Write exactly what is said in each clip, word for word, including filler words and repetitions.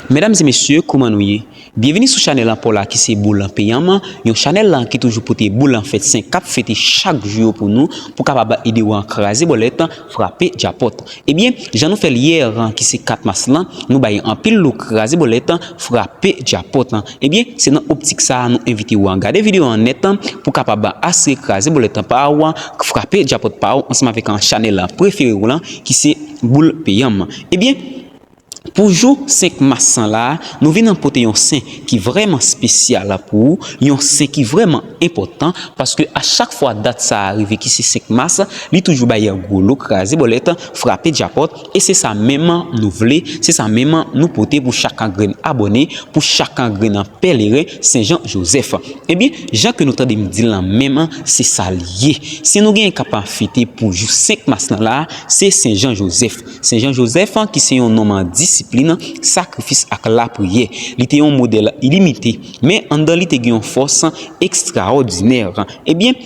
Medam e mesye, kòman nou ye? Byenvini sou chanèl an pa w la ki se Boul an Peyanm, yon chanèl la ki toujou pote boul an fèt sen k ap fete chak jou yo pou nou, pou kapab ede w an kraze bòlèt, frape djapòt. Ebyen, jan nou fè l yè an ki se kat mas lan, nou bay anpil lo kraze bòlèt, frape djapòt. Ebyen, se nan optik sa a nou envite w an gade videyo an nèt pou kapab asire kraze bòlèt pa w, frape djapòt pa w ansanm avèk an chanèl prefere w lan ki se Boul Peyanm. Ebyen, pou jou senk mas lan la, nou vin pote yon sen ki vrèman espesyal pou ou, yon sen ki vrèman enpòtan, paske a chak fwa dat sa a rive ki se senk mas, li toujou bay gwo lo kraze bòlèt, frape djapòt, e se sa menm nou vle, se sa menm nou pote pou chak grenn abòne, pou chak grenn pèleren Sen Jan Jozèf. Ebyen, jan ke nou tande m di l lan menm, se sa l ye. Si nou gen k ap fete pou jou senk mas lan la, se Sen Jan Jozèf. Sen Jan Jozèf, ki se yon nonm disiplin, sakrifis ak lapriyè. Li te yon modèl ilimite, men anndan li te gen yon fòs ekstraòdinè. Ebyen,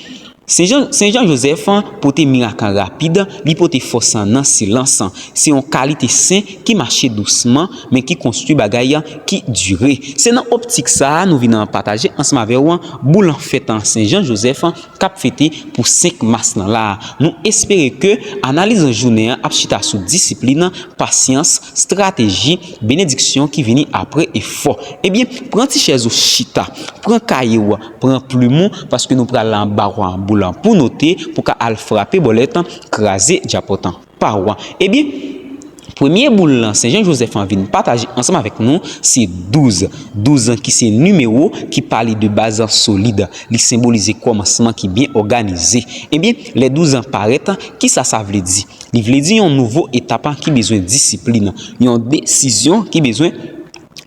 Sen Jan, Sen Jan Jozèf pote mirak rapid, li pote fòs nan silans. Se yon kalite sen ki mache dousman, men ki konstwi bagay ki dire. Se nan optik sa a nou vin pataje ansanm avè w boul an fèt Sen Jan Jozèf k ap fete pou senk mas lan la. Nou espere ke analiz jounen an ap chita sou disiplin, pasyans, estrateji, benediksyon ki vini apre efò. Ebyen, pran ti chèz ou chita, pran kaye w, pran plim ou, paske nou pral anba boul lan pou note, pou ka al frape bòlèt, kraze djapòt pa w. Ebyen, premye boul lan Sen Jan Jozèf an vin pataje ansanm avèk nou, se douz. Douz ki se nimewo ki pale de baz solid. Li senbolize kòmansman ki byen òganize. Ebyen, lè douz an parèt, kisa sa vle di? Li vle di yon nouvo etap ki bezwen disiplin, yon desizyon ki bezwen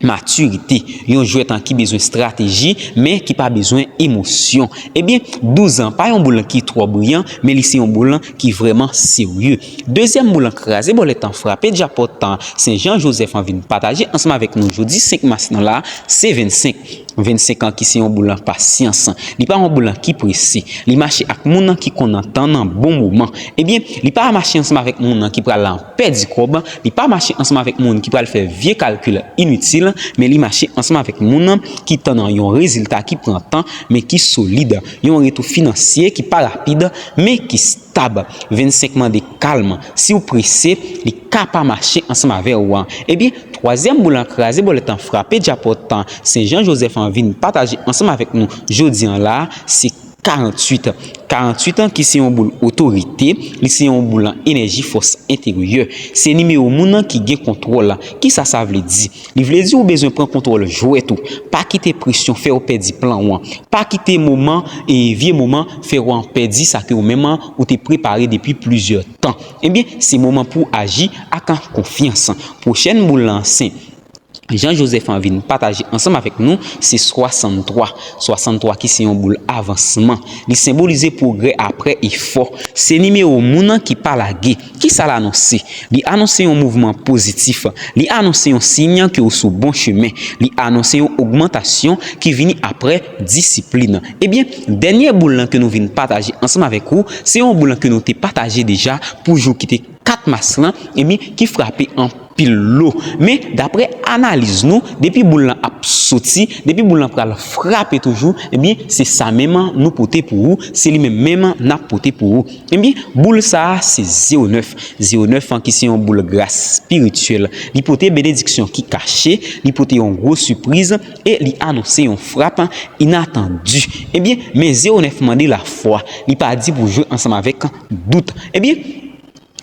matirite, yon jwèt ki bezwen estrateji, men ki pa bezwen emosyon. Ebyen, douz an pa yon boul ki twò briyan, men li se yon boul ki vrèman serye. Dezyèm boul lan kraze bòlèt, frape djapòt, Sen Jan Jozèf an vin pataje ansanm avèk nou jodi senk mas lan la, se vennsenk. Vennsenk an ki se yon boul pasyans. Li pa yon boul ki prese. Li mache ak moun ki konn tann bon moman. Ebyen, li pa mache ansanm avèk moun ki pral pèdi kòb, li pa mache ansanm avèk moun ki pral fè vye kalkil initil, men li mache ansanm avèk moun ki tann yon rezilta ki pran tan, men ki solid, yon retou finansye ki pa rapid, men ki stab. Vennsenk mande kalm. Si w prese, li ka pa mache ansanm avè w. Ebyen, twazyèm boul lan kraze bòlèt, frape djapòt, Sen Jan Jozèf an vin pataje ansanm avèk nou jodi an la, se karanntuit. Karanntuit an ki se yon boul otorite, li se yon boul enèji fòs enteryè. Se nimewo moun ki gen kontwòl. Kisa sa vle di? Li vle di ou bezwen pran kontwòl jwèt ou. Pa kite presyon fè w pèdi plan w. Pa kite moman, e vye moman fè w pèdi sa ke ou menm ou te prepare depi plizyè tan. Ebyen, se moman pou w aji ak konfyans. Pwochèn boul lan Sen Jan Jozèf an vin pataje ansanm avèk nou, se swasanntwa. Swasanntwa ki se yon boul avansman. Li senbolize pwogrè apre efò. Se nimewo moun ki pa lage. Kisa l anonse? Li anonse yon mouvman pozitif. Li anonse yon siy ke w sou bon chemen. Li anonse yon ogmantasyon ki vini apre disiplin. Ebyen, dènye boul lan ke nou vin pataje ansanm avèk ou, se yon boul lan ke nou te pataje deja pou jou ki te kat mas lan, ebyen, ki frape anpil lo. Men, daprè analiz nou, depi boul lan ap soti, depi boul lan pral frape toujou, ebyen, se sa menm nou pote pou ou, se li menm menm n ap pote pou ou. Ebyen, boul sa a, se zewo nèf. Zewo nèf an ki se yon boul gras espirityèl. Li pote benediksyon ki kache, li pote yon gwo sipriz, e li anonse yon frap inatandi. Ebyen, men zewo nèf mande lafwa. Li pa di pou jwe ansanm avèk dout. Ebyen,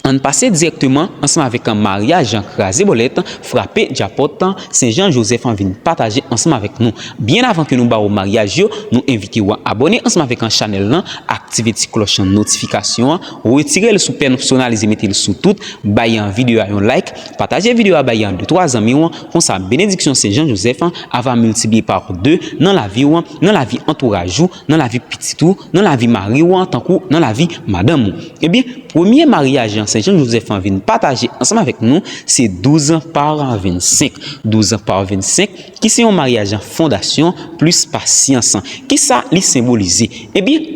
ann pase dirèkteman ansanm avèk maryaj kraze bòlèt, frape djapòt, Sen Jan Jozèf an vin pataje ansanm avèk nou. Byen avan ke nou ba w maryaj yo, nou envite w abòne ansanm avèk chanèl lan, aktive ti klòch notifikasyon an, retire l sou pèsonalize, mete l sou tout, bay videyo a yon like, pataje videyo a bay de twa zanmi w, konsa benediksyon Sen Jan Jozèf ava miltipliye pa de nan lavi w, nan lavi antouraj ou, nan lavi pitit ou, nan lavi mari w, tankou nan lavi madanm ou. Ebyen, premye maryaj Sen Jan Jozèf an vin pataje ansanm avèk nou, se douz pa vennsenk. Douz pa vennsenk, ki se yon maryaj fondasyon plis pasyans. Kisa li senbolize? Ebyen,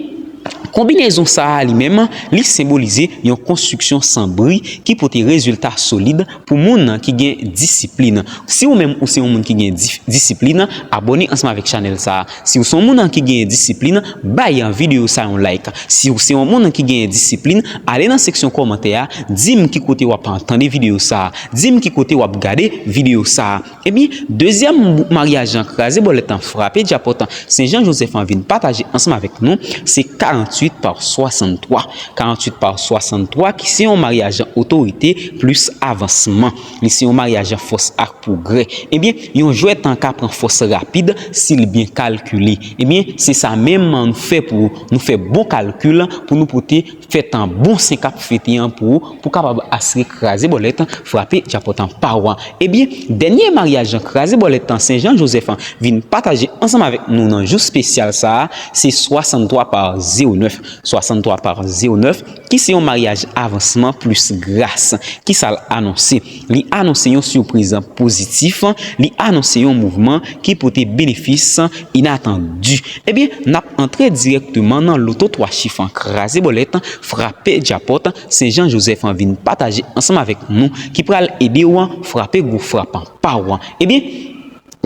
Konbinezon sa a li menm, li senbolize yon konstriksyon san bri ki pote rezilta solid pou moun ki gen disiplin. Si ou menm ou se yon moun ki gen di-, disiplin, abòne ansanm avèk chanèl sa a. Si ou se yon moun ki gen disiplin, bay videyo sa yon like. Si ou se yon moun ki gen disiplin, ale nan seksyon kòmantè a, di m ki kote w ap tande videyo sa a, di m ki kote w ap gade videyo sa a. Ebyen, dezyèm maryaj an kraze bòlèt an frape djapòt an Sen Jan Jozèf an vin pataje ansanm avèk nou, se karanntuit pa swasanntwa. Karanntuit pa swasanntwa ki se yon maryaj an otorite plis avansman. Li se yon maryaj an fòs ak pwogrè. Ebyen, yon jwèt an ka pran fòs rapid si l byen kalkile. Ebyen, se sa menm nou fè pou nou fè bon kalkil pou nou pote fè tan bon sen k ap fete an pou ou, pou kapab asire kraze bòlèt an frape djapòt an pa w an. Ebyen, dènye maryaj an kraze bòlèt an Sen Jan Jozèf an vin pataje ansanm avèk nou nan jou espesyal sa a, se swasanntwa pa zewo nèf. Swasanntwa pa zewo nèf, ki se yon maryaj avansman plis gras. Kisa l anonse? Li anonse yon sipriz pozitif, li anonse yon mouvman ki pote benefis inatandi. Ebyen, n ap antre dirèkteman nan loto twa chif an kraze bòlèt, frape djapòt, Sen Jan Jozèf an vin pataje ansanm avèk nou, ki pral ede w frape gwo frap an pa w an. Ebyen,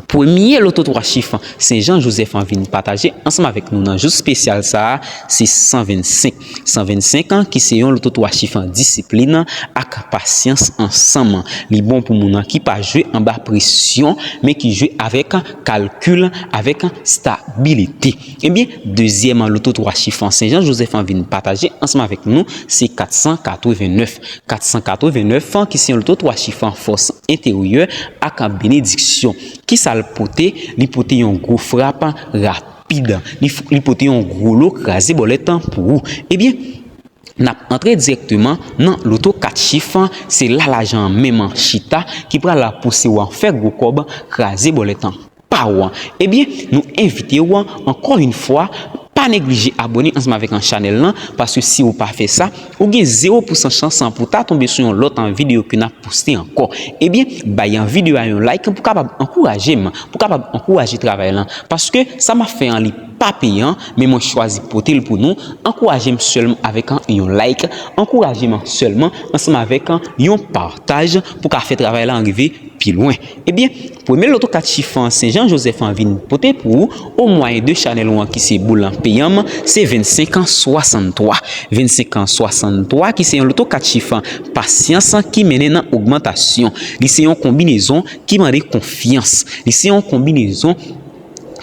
premye loto twa chif Sen Jan Jozèf an vin pataje ansanm avèk nou nan jou espesyal sa a, se san vennsenk. San vennsenk an, ki se yon loto twa chif an disiplin ak pasyans ansanm. Li bon pou moun ki pa jwe anba presyon, men ki jwe avèk kalkil, avèk stabilite. Ebyen, dezyèm loto twa chif an Sen Jan Jozèf an vin pataje ansanm avèk nou, se kat san katreven nèf. Kat san katreven nèf an, ki se yon loto twa chif an fòs enteryè ak benediksyon. Kisa l pote? Li pote yon gwo frap rapid. Li, li pote yon gwo lo kraze bòlèt an pou ou. Ebyen, n ap antre dirèkteman nan loto kat chif an, se la lajan an menm an chita ki pral la pouse w an fè gwo kòb kraze bòlèt an pa w an. Ebyen, nou envite w ankò yon fwa, pa neglije abòne ansanm avèk an chanèl lan, paske si ou pa fè sa, ou gen zewo pousan chans pou ta tonbe sou yon lòt an videyo ke n ap poste ankò. Ebyen, bay an videyo a yon like pou kapab ankouraje m, pou kapab ankouraje travay lan, paske sa m ap fè an li pa peyan, men mwen chwazi pote l pou nou, ankouraje m sèlman avèk an yon like, ankouraje m sèlman ansanm avèk an yon pataj pou ka fè travay lan rive pi lwen. Ebyen, premye loto kat chif an Sen Jan Jozèf an vin pote pou ou, o mwayen de chanèl ou an ki se boul an peyan m, se vennsenk an swasanntwa. Vennsenk an swasanntwa ki se yon loto kat chif an pasyans ki mennen nan ogmantasyon. Li se yon konbinezon ki mande konfyans. Li se yon konbinezon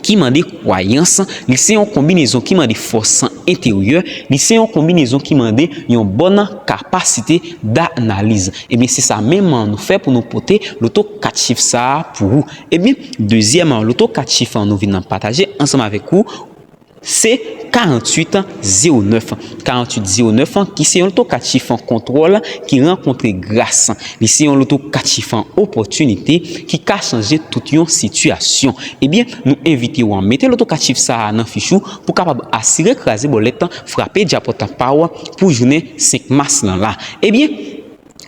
ki mande kwayans, li se yon konbinezon ki mande fòs enteryè, li se yon konbinezon ki mande yon bòn kapasite danaliz. Ebyen, se sa menm nou fè pou nou pote loto kat chif sa a pou ou. Ebyen, dezyèm loto kat chif an nou vin pataje ansanm avèk ou, se karanntuit zewo nèf. Karanntuit zewo nèf, ki se yon loto kat chif an kontwòl ki rankontre gras. Li se yon loto kat chif an opòtinite ki ka chanje tout yon sitiyasyon. Ebyen, nou envite w an mete loto kat chif sa a nan fich ou pou kapab asire kraze bòlèt, frape djapòt pa w pou jounen senk mas lan la. Ebyen,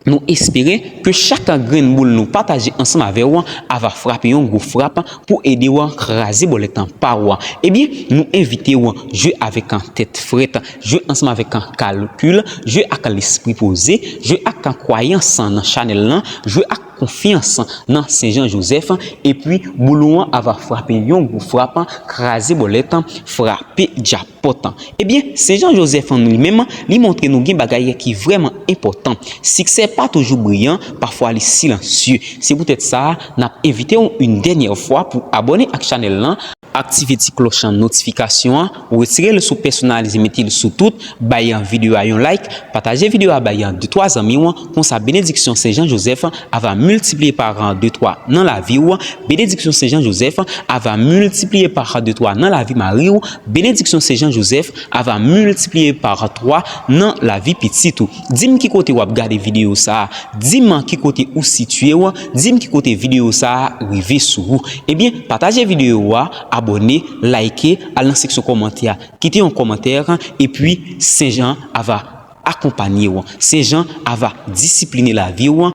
nou espere ke chak grenn boul nou pataje ansanm avè w ava frape yon gwo frap pou ede w kraze bòlèt pa w. Ebyen, nou envite w jwe avèk an tèt frèt, jwe ansanm avèk an kalkil, jwe ak lespri poze, jwe ak an kwayans nan chanèl lan, jwe ak konfyans nan Sen Jan Jozèf, epi boul ou an ava frape yon gwo frap, kraze bòlèt, frape djapòt. Ebyen, Sen Jan Jozèf an li menm, li montre nou gen bagay ki vrèman enpòtan. Siksè pa toujou briyan, pafwa li silansye. Se poutèt sa, n ap envite w yon dènyè fwa pou abòne ak chanèl lan, aktive ti klòch an notifikasyon an, retire l sou pèsonalize, mete l sou tout, bay videyo a yon like, pataje videyo a bay de twa zanmi w, konsa benediksyon Sen Jan Jozèf ava miltipliye pa de twa nan lavi w, benediksyon Sen Jan Jozèf ava miltipliye pa de twa nan lavi mari w, benediksyon Sen Jan Jozèf ava miltipliye pa twa nan lavi pitit ou. Di m ki kote w ap gade videyo sa a, di m ki kote ou sitiye w, di m ki kote videyo sa a rive sou ou. Ebyen, pataje videyo a, abòne, like, al nan seksyon kòmantè a, kite yon kòmantè, epi Sen Jan ava akonpanye w. Sen Jan ava disipline lavi w,